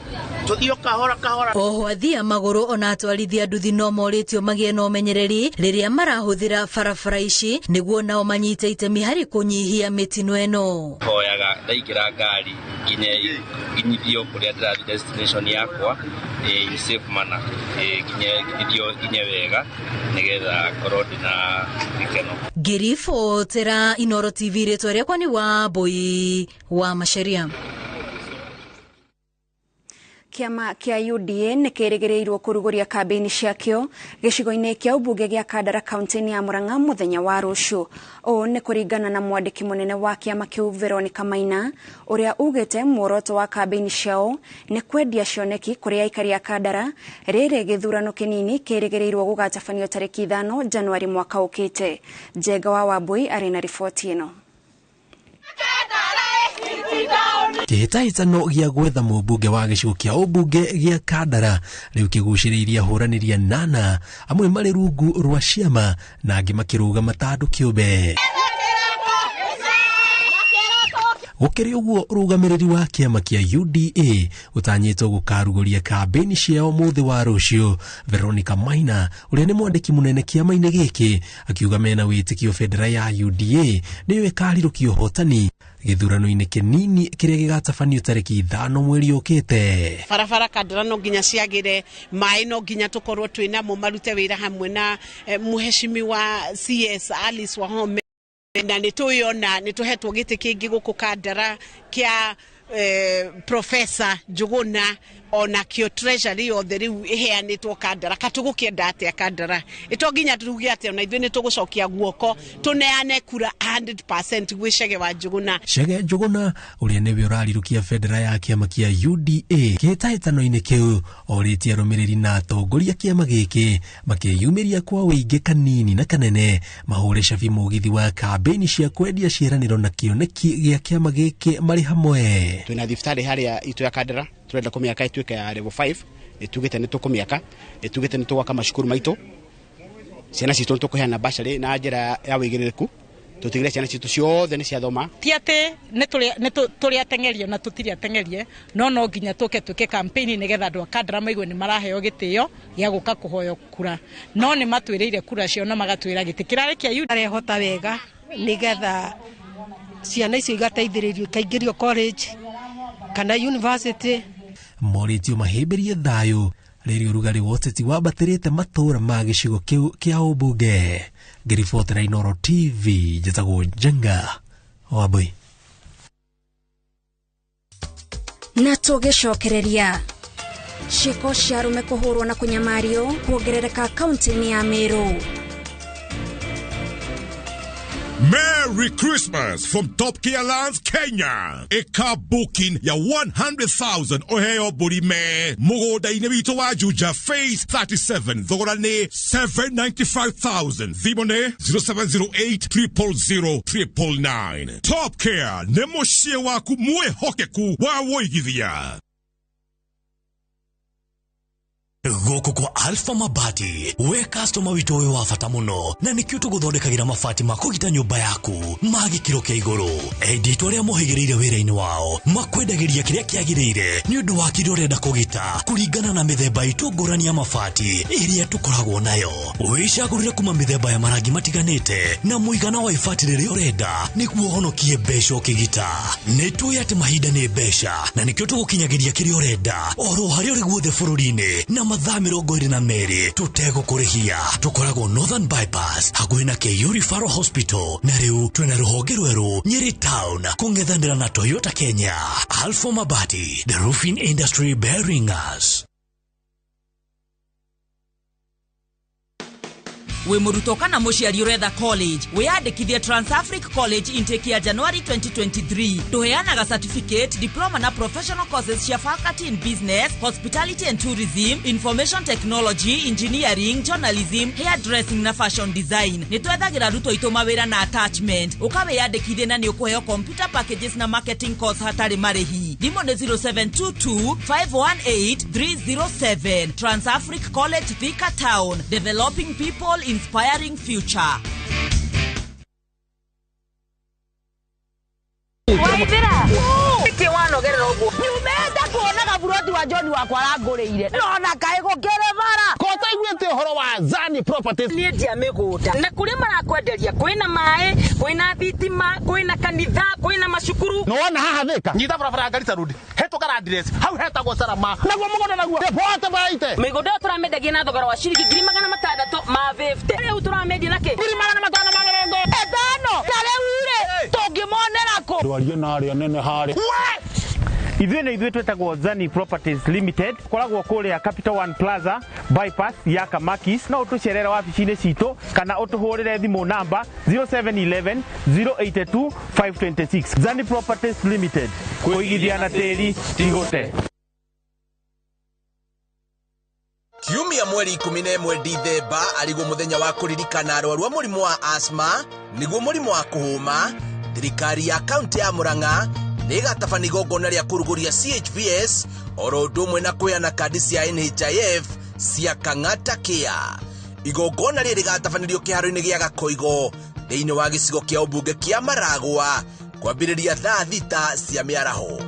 tuthio kahora kahora. Oho athii a magũrũ ona atwarithia nduthi no morĩtio magĩe na ũmenyereri rĩrĩa marahũthĩra barabara ici nĩguo nao manyite itemi harĩ kũnyihia mĩtino ĩno. Hoyaga ndaingĩra ngari nginyithio kũrĩa ndĩrathiĩ destination yakwa in safe manner, nginyithio nginye wega nĩgetha ngorwo ndĩna gĩkeno. Ngĩribotera Inooro TV rĩtwa rĩakwa nĩ Wambui wa Macharia. Kĩama kĩa UDA nĩ kĩrĩgĩrĩirwo kũrugũria kambĩini ciakĩo gĩcigo-inĩ kĩa ũmbunge gĩa Kandara kaunti-inĩ ya Murang'a mũthenya wa rũciũ. Ũũ nĩ kũringana na mwandĩki mũnene wa kĩama kĩu Veronica Maina ũrĩa ugĩte muoroto wa kambĩini ciao nĩ kwendia cioneki kũrĩ aikari a Kandara rĩrĩ gĩthurano kĩnini kĩrĩgĩrĩirwo gũgatabanio tarĩki 5 Januari mwaka ũkĩte. Njenga wa Wambui arĩ na riboti ĩno. Kĩhĩtahĩtano gĩa gwetha mũmbunge wa gĩcigo kĩa ũmbunge gĩa Kandara rĩu kĩgucĩrĩirie ahũranĩri anana, amwe marĩ rungu rwa ciama na angĩ makĩrũgama ta andũ kĩũmbe. Gũkĩrĩ ũguo ũrũgamĩrĩri wa kĩama kĩa UDA ũtanyĩtwo gũkarugũria kambĩini ciao mũthĩ wa rũciũ. Veronica Maina ũrĩa nĩ mwandĩki mũnene kĩama-inĩ gĩkĩ akiuga mena wĩtĩkio bendera ya UDA nĩyo ĩkarirũkia ũhotani gĩthurano-inĩ kĩnini kĩrĩa gĩgatabanio tarĩki 5 mweri ũkĩte. Barabara Kandara no nginya ciagĩre, maĩ no nginya tũkorwo twĩnamo marute wĩra hamwe na mũheshimiwa CS Alice Wahome, na nĩ tũyona nĩ tũhetwo gĩtĩ kĩngĩ gũkũ Kandara kĩa Professor Njuguna onakĩo treasury yothe rĩu ĩheanĩtwo Kandara. Katũgũkĩenda atĩa Kandara? Ĩto nginya tuge atĩ ona ithuĩ nĩ tũgũcokia guoko tũneane kura 100% gwĩ Chege wa Njuguna. Chege Njuguna ũrĩa nĩwe ũrarirũkia bendera ya kĩama kĩa UDA kĩhĩtahĩtano-inĩ kĩu orĩtie arũmĩrĩri na atongoria kĩama gĩkĩ makĩyumĩria kwa wĩingĩ kanini na kanene mahũre cabi mũgithi wa kambĩini cia kwendia ciĩranĩro na kĩoneki gĩa kĩama gĩkĩ marĩ hamwe. Twĩna thibitarĩ harĩa itũ ya Kandara turenda kũmĩaka ĩtuĩke ya level 5, ĩtugĩte nĩ tũkũmĩaka, ĩtugĩte nĩ tũgwaka macukuru maitũ, ciana citũ nĩ tũkũheana bursary na njĩra ya wĩigĩrĩrĩku, tũtigĩrĩre ciana citũ ciothe nĩ ciathoma. Ti atĩ nĩ tũrĩ ateng'erie na tũtirĩ ateng'erie, no nginya tũke twĩke campaign nĩgetha andũ a Kandara maigue nĩ maraheo gĩtĩo gĩa gũka kũhoywo kura, no nĩ matwĩrĩire kura ciao na magatwĩra gĩtĩ kĩrarĩ kĩa UDA. Arehota wega nĩgetha ciana icio igateithĩrĩrio ikaingĩrio college kana university. Morĩtio mahĩmbĩrie thayũ rĩrĩ ũrugarĩ wa ũteti wambatĩrĩte matũũra ma gĩcigo kĩu kĩa ũmbunge. Ngĩribotera Inooro TV njĩtagwo Njenga Wambui. Na tũgĩcokereria ciĩko cia arũme kũhũrwo na kũnyamario kuongerereka kaunti-inĩ ya Meru. Merry Christmas from Top Kia Lands, Kenya. A car booking ya 100,000 oheo burime. Mũgũnda-inĩ witũ wa Juja Phase 37. Thogora nĩ 795,000. Thimũ nĩ 0708 000 999. Top Kia nĩ mũciĩ waku mwĩhokeku wa wũigithia. Gũkũ kwa Alpha Mabati, we customer witũ ũyũ wa bata mũno, na nĩkĩo tũgũthondekagĩra mabati ma kũgita nyũmba yaku ma gĩkĩro kĩa igũrũ. Endia aitũ arĩa mohĩgĩrĩire wĩra-inĩ wao makwendagĩria kĩrĩa kĩagĩrĩire nĩ ũndũ wa kĩrĩa ũrenda kũgita kũringana na mĩthemba itũ ngũrani ya mabati ĩrĩa tũkoragwo nayo. Wĩcagũrĩre kuma mĩthemba ya marangi matiganĩte na mũigana wa ibati rĩrĩa ũrenda nĩguo ũhonokie mbeca ũkĩgita. Nĩ tũĩ atĩ mahinda nĩ mbeca na nĩkĩo tũgũkinyagĩria kĩrĩa ũrenda oro harĩa ũrĩ guothe bũrũri-inĩ na mathaa 22 tũtegũkũrĩhia. Tũkoragwo Northern Bypass hakuhĩ na KU Referral Hospital, na rĩu twĩna rũhonge rwerũ Nyeri Town kũng'ethanĩra na Toyota Kenya. Alpha Mabati, the roofing industry bearing us. Wĩ mũrutwo kana mũciari ũretha college, wĩyandĩkithie Transafric College intake ya January 2023. Tũheanaga certificate, diploma na professional courses cia faculty in business, hospitality and tourism, information technology, engineering, journalism, hairdressing na fashion design. Nĩ twethagĩra arutwo aitũ mawĩra na attachment. Ũka wĩyandĩkithie na nĩ ũkũheo computer packages na marketing course hatarĩ marĩhi. Thimũ nĩ 0722 518 307. Transafric College, Thika Town. Developing people, inspiring future. Waithira nĩkĩ wanogerera ũguo nyumĩte kuona gaburoti wa John wakwa arangũrĩire nona kaĩ gũkĩrĩ bara ko taiguĩte ũhoro wa Zani Properties. Niĩ ndia mĩgũnda na kũrĩa marakwenderia kwĩna maĩ, kwĩna thitima, kwĩna kanitha, kwĩna macukuru. Nĩwona haha Thika, nyita barabara ya Garissa Road, hetũka Landress, hau hetagwo Salama, naguo mũgũnda naguo bote baite. Mĩgũnda ĩyo tũramĩendagia na thogora wa ciringi 650,000. Rĩu tũramĩendia na kĩ? 550,000. Ta rĩu rĩ tũngĩmonera kũ? Ndwarie na arĩa nene harĩa. Ithuĩ nĩ ithuĩ twĩtagwo Zani Properties Limited, koragwo kũrĩa Capital One Plaza bypass ya Kamakis. No ũtũcerere wabici-inĩ citũ kana ũtũhũrĩre thimũ namba 0711 082 526. Zani Properties Limited, kũigithia na tĩri ti gũte. Kiumia mweri 11 Dithemba ariguo muthenya wa kuririkana arwaru a mũrimũ wa asthma niguo mũrimũ wa kũhũma. Thirikari ya kaunti ya Murang'a nĩ ĩgatabania igongona rĩa kũrugũria CHVS oro ũndũ ũmwe na kũheana kandi cia NHIF cia Kang'ata Care. Igongona rĩrĩ rĩgatabanĩrio kĩharo-inĩ gĩa Gakoigo thĩinĩ wa gĩcigo kĩa ũmbunge kĩa Maragwa kwambĩrĩria thaa 6 cia mĩaraho.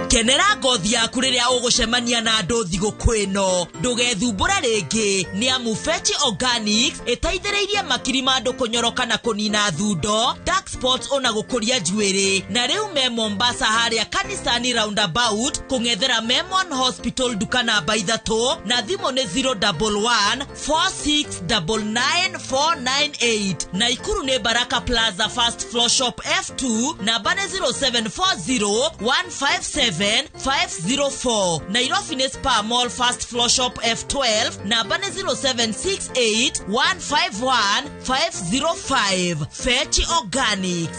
Kenera ngothi yaku rĩrĩa ũgũcemania na andũ thigũkũ ĩno, ndũgethumbũre rĩngĩ nĩ amu Fetch Organics ĩteithĩrĩirie makiri ma andũ kũnyoroka na kũnina thundo, dark spots ona gũkũria njuĩrĩ. Na rĩu me Mombasa harĩa Kanisani roundabout kũng'ethera Memon Hospital nduka namba 3 na thimũ nĩ 011 4699 498. Naikuru nĩ Baraka Plaza first floor shop F2 namba nĩ 0740 157 504. Nairobi nĩ Spa Mall first floor shop F12 namba nĩ 0768 151 505. Fetch Organics.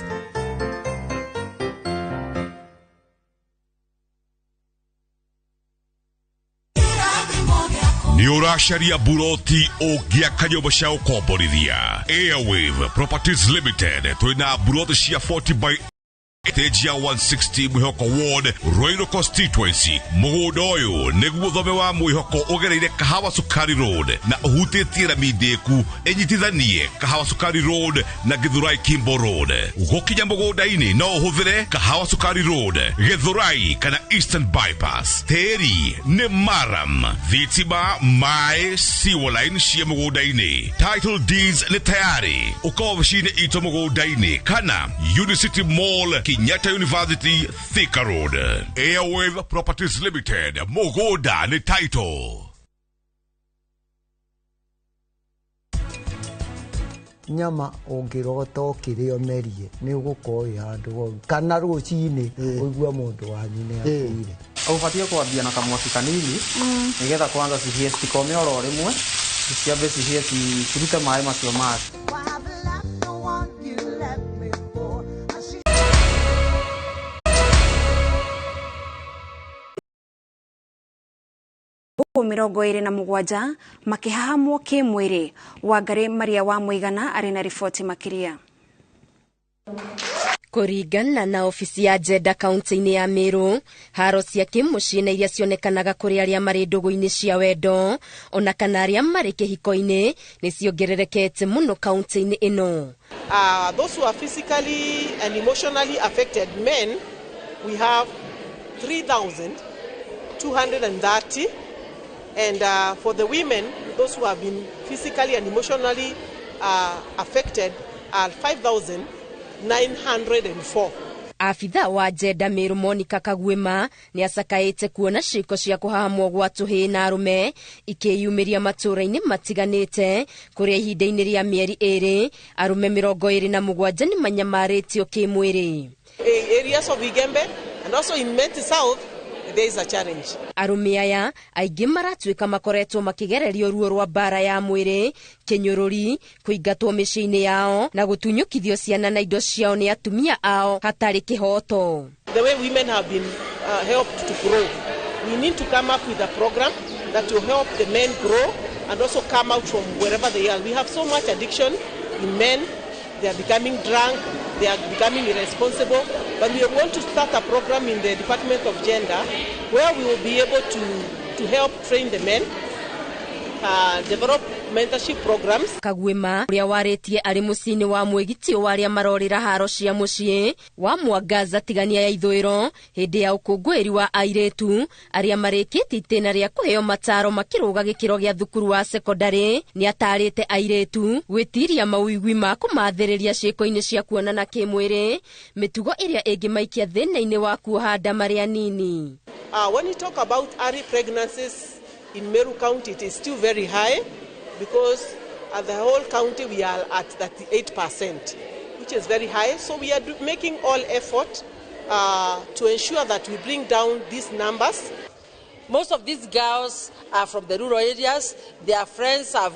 Nĩ ũracaria buroti ũngĩaka nyũmba cia gũkomborithia. Airwave Properties Limited twĩna buroti cia 40 by Stage ya 160 Mwihoko Ward, Ruiru Constituency. Mũgũnda ũyũ nĩguo thome wa Mwihoko ũgereire Kahawa Sukari Road na ũhutĩtie rami ndĩku ĩnyitithanie Kahawa Sukari Road na Githurai Kimbo Road. Gũkinya mũgũnda-inĩ no ũhũthĩre Kahawa Sukari Road, Githurai kana Eastern Bypass. Tĩri nĩ maram, thitima, maĩ, sewer line cia mũgũnda-inĩ. Title deeds nĩ tayari. Ũka obici-inĩ itũ mũgũnda-inĩ kana Unicity Mall, Kenyatta University, Thika Road. Airwave Properties Limited, Mũgũnda nĩ title. Nyama ũngĩrota ũkĩrĩa ũmerie nĩ ũgũkorwo wĩ handũ horu kana rũcinĩ ũigue mũndũ wanyu nĩ akuire. Ũbatiĩ kwambia na kamwaki kanini nĩgetha kwanza cihĩe citikome oro rĩmwe, ciambe cihĩe cirute maĩ macio macio. 27 makĩhahamwo kĩmwĩrĩ. Wangari Maria wa Mũigana arĩ na riboti makĩria. Kũringana na obici ya Jenda kaunti-inĩ ya Meru, haro cia kĩmũciĩ na iria cionekanaga kũrĩ arĩa marĩ ndũgũ-inĩ cia wendo ona kana arĩa marĩ kĩhiko-inĩ nĩ ciongererekete mũno kaunti-inĩ ĩno. Those who are physically and emotionally affected men, we have 3,230. And for the women, those who have been physically and emotionally affected are 5,904. Abitha wa Jenda Meru Monica Kagwema nĩ acakaĩte kuona ciĩko cia kũhahamwo gwa tũhĩĩ na arũme ikĩyumĩria matũũra-inĩ matiganĩte kũrĩa ihinda-inĩ rĩa mĩeri 2 arũme 27 nĩ manyamarĩtio kĩmwĩrĩ. Areas of Igembe, And also in Imenti South, there is a challenge. Arũme aya aingĩ maratuĩka makoretwo makĩgererio ruo rwa mbara ya mwĩrĩ, kĩnyũrũri, kũingatwo mĩciĩ-inĩ yao na gũtunyũkithio ciana na indo ciao nĩ atumia ao hatarĩ kĩhoto. The way women have been helped to grow, we need to come up with a program that will help the men grow and also come out from wherever they are. We have so much addiction in men. They are becoming drunk, they are becoming irresponsible. But we want to start a program in the Department of Gender where we will be able to help train the men, develop mentorship programs. Kagwima ũrĩa warĩtie arĩ mũciĩ-inĩ wa mwĩgitio wa arĩa marorĩra haro cia mũciĩ wa Mwangaza tigania ya ithũĩro hĩndĩ ya ũkũngũĩri wa airĩtu arĩa marĩkĩtie itĩna rĩa kũheo mataro makĩrũga gĩkĩro gĩa thukuru wa sekondarĩ nĩ atarĩte airĩtu gwĩtiria mawĩgwi ma kũmathĩrĩria ciĩko-inĩ cia kuonana kĩmwĩrĩ, mĩtugo ĩrĩa ĩngĩmaikia thĩna-inĩ wa kuoha nda marĩ anini. When you talk about early pregnancies in Meru County, it is still very high because at the whole county we are at 38%, which is very high. So we are making all effort to ensure that we bring down these numbers. Most of these girls are from the rural areas. Their friends have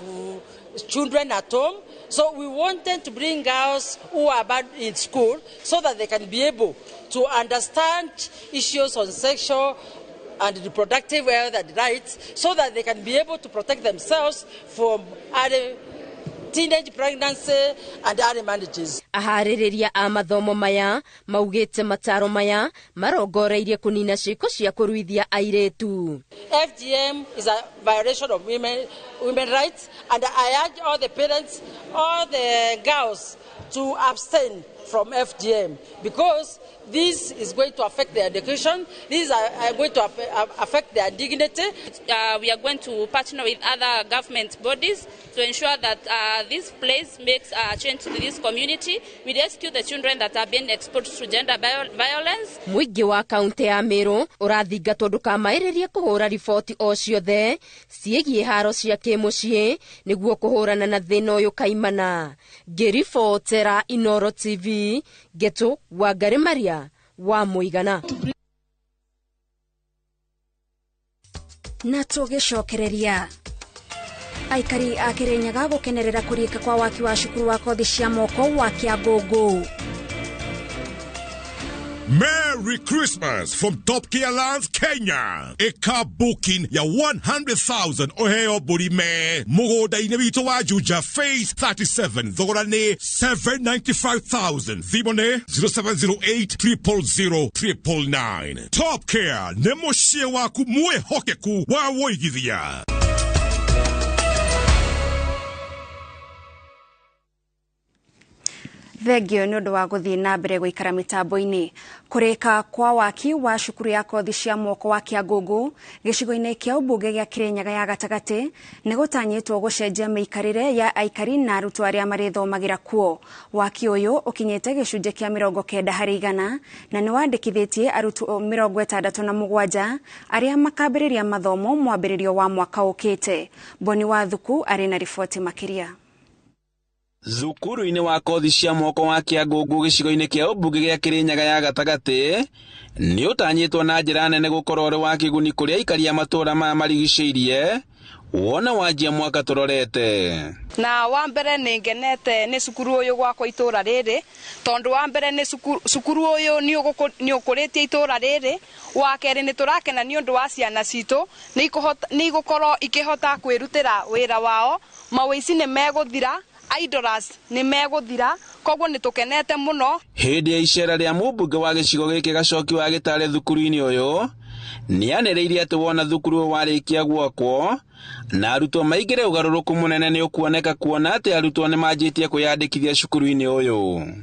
children at home. So we wanted to bring girls who are bad in school so that they can be able to understand issues on sexual and reproductive health and rights so that they can be able to protect themselves from early teenage pregnancy and early marriages. Aharĩrĩria a mathomo maya maugĩte mataro maya marongoreirie kũnina ciĩko cia kũruithia airĩtu. FGM is a violation of women rights, and I urge all the parents, all the girls to abstain from FGM because this is going to affect their education, this is going to affect their dignity. We are going to partner with other government bodies to ensure that this place makes a change to this community. We rescue the children that have been exposed to gender violence. Mũingĩ wa kaunti ya Meru ũrathingatwo ndũkamaĩrĩrie kũhũra riboti o ciothe ciĩgiĩ haro cia kĩmũciĩ nĩguo kũhũrana na thĩna ũyũ kaimana. Ngĩribotera Inoro TV, Geto Wangari Maria wa Mũigana. Na tũgĩcokereria aikari a Kirinyaga gũkenerera kũrĩka kwa waki wa cukuru wa kothi cia moko wa Kĩangũngũ. Merry Christmas from Top Gear Lands, Kenya. Eka booking ya 100,000 oheo burime. Mũgũnda-inĩ witũ wa Juja Phase 37. Thogora nĩ 795,000. Thimũ nĩ 0708 000 999. Top Gear nĩ mũciĩ waku mwĩhokeku wa wũigithia. Thengio nĩ ũndũ wa gũthiĩ na mbere gũikara mĩtambo-inĩ. Kũrĩka kwa waki wa cukuru ya kothi cia moko wa Kĩangũngũ gĩcigo-inĩ kĩa ũmbunge gĩa Kirinyaga ya gatagatĩ nĩ gũtanyĩtwo gũcenjia mĩikarĩre ya aikari na arutwo arĩa marĩthomagĩra kuo. Waki ũyũ ũkinyĩte gĩcunjĩ kĩa 90% na nĩ wandĩkithĩtie arutwo 67 arĩa makambĩrĩria mathomo mwambĩrĩrio wa mwaka ũkĩte. Boni Wathuku arĩ na riboti makĩria. Thukuru-inĩ wa kothi cia moko wa Kĩangũngũ gĩcigo-inĩ kĩa ũmbunge gĩa Kirinyaga ya gatagatĩ nĩ ũtanyĩtwo na njĩra nene gũkorwo ũrĩ wa kĩguni kũrĩ aikari a matũũra maya marigicĩirie wona wanjia mwaka tũrorete. Na wa mbere nĩ ngenete nĩ cukuru ũyũ gwakwa itũũra rĩrĩ tondũ wa mbere nĩ cukuru ũyũ nĩ ũkũrĩtie itũũra rĩrĩ, wa kerĩ nĩ tũrakena nĩ ũndũ wa ciana citũ nĩ igũkorwo ikĩhota kwĩrutĩra wĩra wao, mawĩici nĩ megũthira, idlers nĩ megũthira, koguo nĩ tũkenete mũno. Hĩndĩ ya icera rĩa mũmbunge wa gĩcigo gĩkĩ Gacoki wa Gĩtare thukuru-inĩ ũyũ nĩanĩrĩire atĩ wona thukuru ũyũ warĩkia gwakwo na arutwo maingĩre ũgarũrũku mũnene nĩ ũkuoneka kuona atĩ arutwo nĩ manjĩtie kwĩyandĩkithia cukuru-inĩ ũyũ.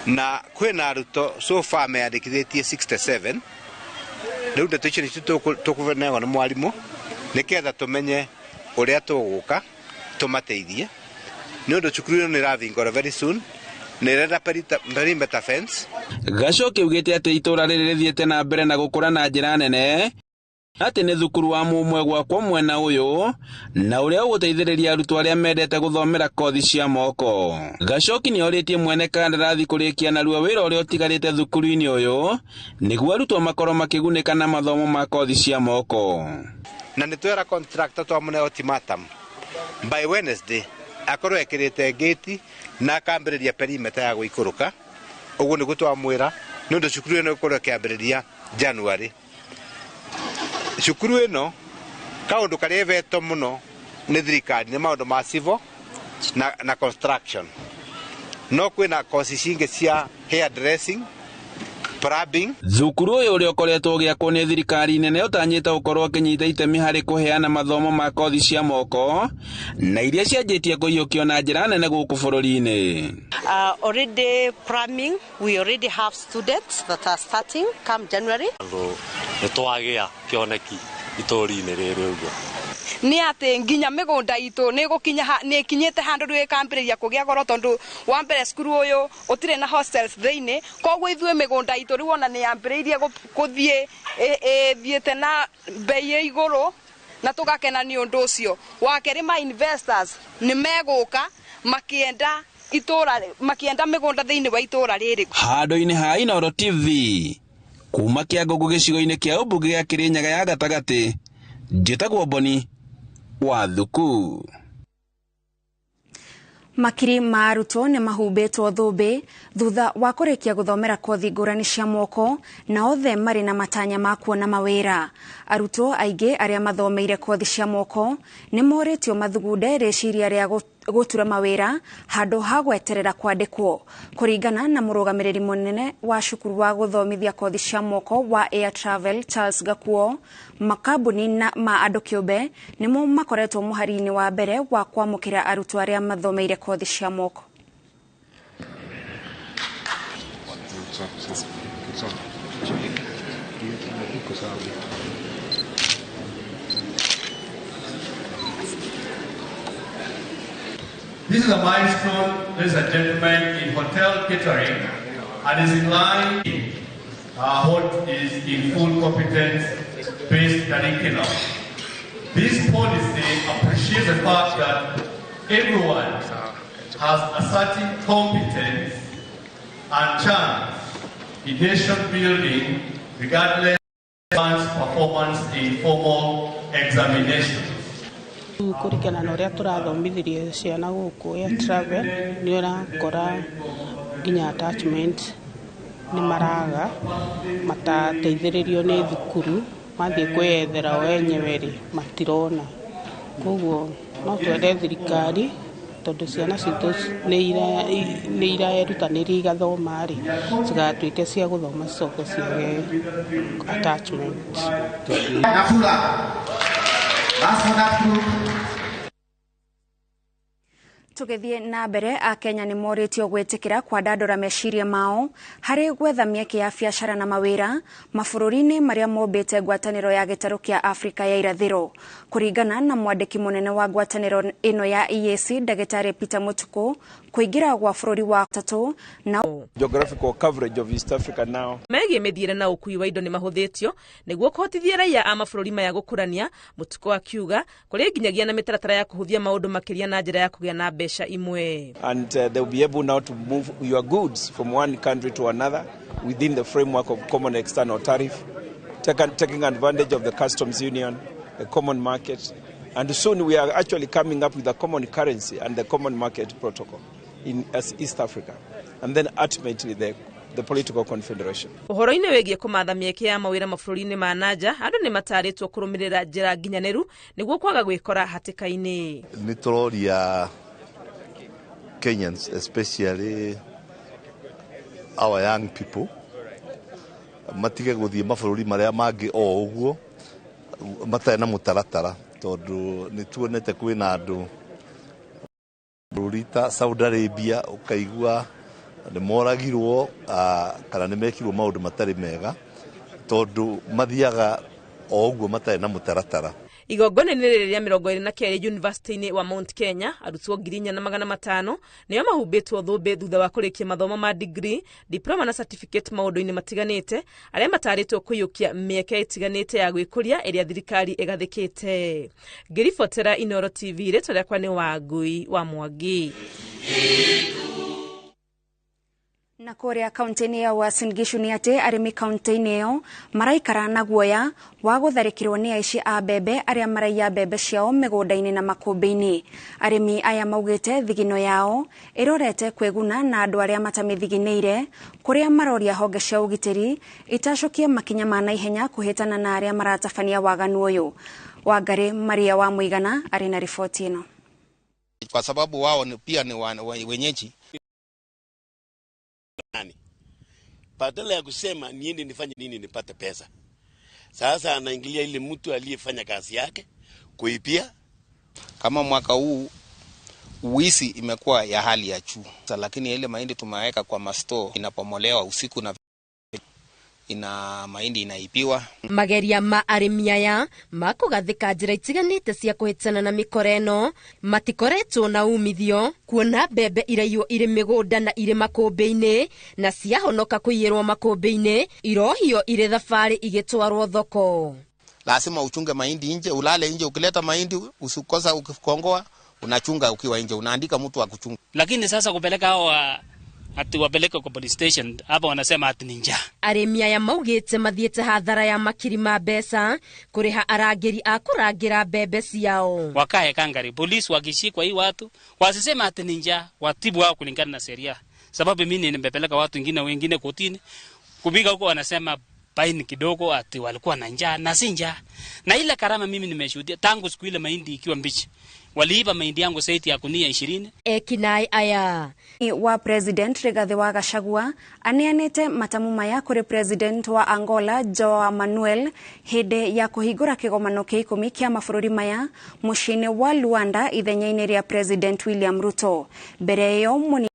Na kwĩna arutwo so far meyandĩkithĩtie 67 rĩu ndeto icio nĩcio tũkũneagwo nĩ mwarimũ nĩketha tũmenye ũrĩa tũgũka tũmateithie nĩ ũndũ cukuru ĩno nĩ ĩravingũra very soon nĩ ĩrenda perimeter fence. Gacoki augĩte atĩ itũũra rĩrĩ rĩthiĩte na mbere na gũkũra na njĩra nene Atĩ nĩ thukuru wa mũmwe gwakwo mwena ũyũ na ũrĩa ũgũteithĩrĩria arutwo arĩa mendete gũthomera kothi cia moko. Gacoki nĩ orĩtie mwene kandarathi kũrĩkia narua wĩra ũrĩa ũtigarĩte thukuru-inĩ ũyũ nĩguo arutwo makorwo makĩgunĩka na mathomo ma kothi cia moko. Na nĩ twera contractor twamũne ultimatum by Wednesday akorwo ekĩrĩte gate na akambĩrĩria perimeter ya gũikũrũka. Ũguo nĩguo twamwĩra nĩ ũndũ cukuru ĩno ĩkorwo ĩkĩambĩrĩria January. Cukuru ĩno kaũndũ karĩa ĩvetwo mũno nĩ thirikari nĩ maũndũ ma civil na construction. No kwĩna kosi cingĩ cia hair dressing, plumbing. Thukuru ũyũ ũrĩa ũkoretwo ũgĩakwo nĩ thirikari nene ũtanyĩte gũkorwo ũkĩnyita itemi harĩ kũheana mathomo ma kothi cia moko na iria cianjĩtie kũiyũkio na njĩra nene gũkũ bũrũri-inĩ. Already plumbing, we already have students that are starting come January. Nĩ twagĩa kĩoneki itũũra-inĩ rĩrĩ ũguo. Nĩ atĩ nginya mĩgũnda itũ nĩ gũkinya nĩ ĩkinyĩte handũ rĩu ĩkambĩrĩria kũgĩa goro tondũ wa mbere cukuru ũyũ ũtirĩ na hostels thĩinĩ, koguo ithuĩ mĩgũnda itũ rĩu ona nĩ yambĩrĩirie gũthiĩ ĩthiĩte na mbei ĩ igũrũ na tũgakena nĩ ũndũ ũcio. Wa kerĩ ma investors nĩ megũka makĩenda itũra makĩenda mĩgũnda thĩinĩ wa itũra rĩrĩ. Handũ-inĩ ha Inooro TV kuma Kĩangũngũ gĩcigo-inĩ kĩa ũmbunge gĩa Kĩrĩnyaga ya gatagatĩ, njĩtagwo Boni wa Thuku. Makiri ma arutwo nĩ mahumbĩtwo thũmbĩ thutha wa kũrĩkia gũthomera kothi ngũrani cia moko na othe marĩ na matanya ma kuona mawĩra. Arutwo aingĩ arĩa mathomeire kothi cia moko nĩ morĩtio mathugunde rĩciria rĩa gũtura mawĩra handũ ha gweterera kwandĩkwo. Kũringana na mũrũgamĩrĩri mũnene wa cukuru wa gũthomithia kothi cia moko wa Air Travel Charles Gakuo, makambuni na ma andũ kĩũmbe nĩmo makoretwo mũhari-inĩ wa mbere wa kwamũkĩra arutwo arĩa mathomeire kothi cia moko. This is a milestone, ladies and gentlemen, in hotel catering and is in line with what is in full competence-based curriculum. This policy appreciates the fact that everyone has a certain competence and chance in nation building regardless of one's performance in formal examinations. Kũringana na ũrĩa tũrathomithirie ciana gũkũ ya travel nĩ ũrakora nginya attachment nĩ maraga matateithĩrĩrio nĩ thukuru mathiĩ kwĩyethera o enyewe rĩ matirona. Koguo no twende thirikari tondũ ciana citũ nĩ irerutanĩria igathoma rĩ cigatuĩke cia gũthoma cicoke ciage attachment. Tũgĩthiĩ na mbere, Akenya nĩ morĩtio gwĩtĩkĩra kwandandũra meciria mao harĩ gwetha mĩeke ya biacara na mawĩra mabũrũri-inĩ marĩa mombĩte ngwatanĩro ya gĩtarũ kĩa Afrika ya irathĩro. Kũringana na mwandĩki mũnene wa ngwatanĩro ĩno ya EAC Ndagĩtarĩ Peter Mutuku, kũingĩra gwa bũrũri wa gatatũ na geographical coverage of East Africa now megiĩ mĩthiĩre na ũkui wa indo nĩ mahũthĩtio nĩguo kũhotithia raia a mabũrũri maya gũkũrania. Mutuku akiuga kũrĩ nginyagia na mĩtaratara ya kũhũthia maũndũ makĩria na njĩra ya kũgĩa na mbeca imwe. And they'll be able now to move your goods from one country to another within the framework of common external tariff, taking advantage of the customs union, the common market, and soon we are actually coming up with a common currency and the common market protocol in East Africa, and then ultimately the political confederation. Ũhoro-inĩ wĩgiĩ kũmatha mĩeke ya mawĩra mabũrũri-inĩ ma nanja, andũ nĩ matarĩtwo kũrũmĩrĩra njĩra nginyanĩru nĩguo kwaga gwĩkora hatĩka-inĩ. Nĩ tũroria Kenyans, especially our young people, matige gũthiĩ mabũrũri marĩa mangĩ o ũguo matarĩ na mũtaratara, tondũ nĩ tuonete kwĩna andũ bũrũri ta Saudi Arabia ũkaigua nĩ moragirwo kana nĩ mekirwo maũndũ matarĩ mega tondũ mathiaga o ũguo matarĩ na mũtaratara. Igongona-inĩ rĩrĩ rĩa 22 University-inĩ wa Mount Kenya, arutwo 4,500 nĩo mahumbĩtwo thũmbĩ thutha wa kũrĩkia mathomo ma degree, diploma na certificate maũndũ-inĩ matiganĩte, arĩa matarĩtwo kũiyũkia mĩeke ĩtiganĩte ya gwĩkũria ĩrĩa thirikari ĩgathĩkĩte. Ngĩribotera Inooro TV, rĩtwa rĩakwa nĩ Wangui wa Mwangi. Na kũrĩa kaunti-inĩ ya Uasin Gishu nĩ atĩ arĩmi kaunti-inĩ ĩyo maraikara na guoya wa gũtharĩkĩrwo nĩ aici a mbembe arĩa maraiya mbembe ciao mĩgũnda-inĩ na makũmbĩ-inĩ. Arĩmi aya maugĩte thigino yao ĩrorete kwĩguna na andũ arĩa matamĩthiginĩire, kũrĩa maroria honge cia ũgitĩri itacũkie makinya ma naihenya kũhĩtana na arĩa maratabania waganu ũyũ. Wangari Maria wa Mũigana arĩ na riboti ĩno. Kwa sababu wao ni pia ni wenyeji. Badala ya kusema niende nifanye nini nipate pesa, sasa anaingilia ile mtu aliyefanya kazi yake kuipia. Kama mwaka huu uwizi imekuwa ya hali ya juu, lakini ile mahindi tumeweka kwa masto inapomolewa usiku na ina mahindi inaibiwa. Mageria ma arĩmi aya makũgathĩka njĩra itiganĩte cia kũhĩtana na mĩkora ĩno matikoretwo na umithio, kuona mbembe iraiywo irĩ mĩgũnda na irĩ makũmbĩ-inĩ, na ciahonoka kũiyĩrwo makũmbĩ-inĩ irohio irĩ thabarĩ igĩtwarwo thoko. Lazima uchunge mahindi nje, ulale nje. Ukileta mahindi usikosa, ukikongoa unachunga ukiwa nje, unaandika mtu wa kuchunga. Lakini sasa kupeleka hao ati wapeleke kwa police station, hapa wanasema ati ni njaa. Arĩmi aya maugĩte mathiĩte hathara ya makiri ma mbeca kũrĩha arangĩri a kũrangĩra mbembe ciao. Wakae kangari, polisi wakishikwa hii watu wasisema ati ni njaa, watibu wao kulingana na sheria. Sababu mimi nimepeleka watu wengine kotini, kupiga huko wanasema baini kidogo ati walikuwa na njaa na si njaa. Na ile karama mimi nimeshuhudia tangu siku ile mahindi ikiwa mbichi. Waliiba mahindi yangu saiti ya gunia 20. Ekinai aya wa President Rigathi wa Gachagua aneanĩte matamu maya kũrĩ President wa Angola Joao Manuel hĩndĩ ya kũhingũra kĩgomano kĩa 10 kĩa mabũrũri maya mũciĩ-inĩ wa Luanda ithenya-inĩ rĩa President William Ruto. Mbere ĩyo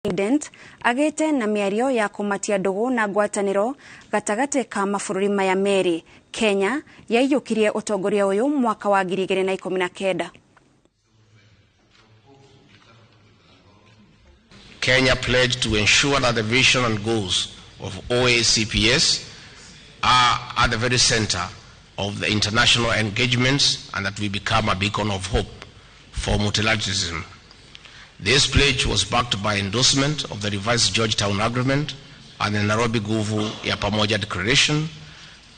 President agĩte na mĩario ya kũmatia ndũgũ na ngwatanĩro gatagatĩ ka mabũrũri maya merĩ. Kenya yaiyũkirie ũtongoria ũyũ mwaka wa 2019. Kenya pledged to ensure that the vision and goals of OACPS are at the very center of the international engagements and that we become a beacon of hope for multilateralism. This pledge was backed by endorsement of the revised Georgetown Agreement and the Nairobi Nguvu ya Pamoja Declaration,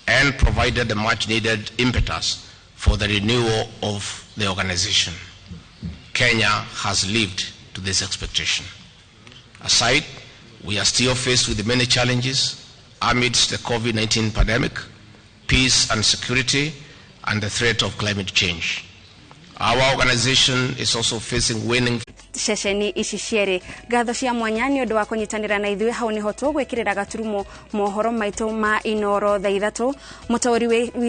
and provided the much-needed impetus for the renewal of the organization. Kenya has lived to this expectation. Aside, we are still faced with many challenges amidst the COVID-19 pandemic, peace and security, and the threat of climate change. Our organization is also facing waning ceceni ici cierĩ. Ngatho cia mwanya nĩ ũndũ wa kũnyitanĩra na ithuĩ. Hau nĩho tũgwĩkĩrĩra gaturumo mohoro maitũ ma Inooro thaa 3. Mũtaũri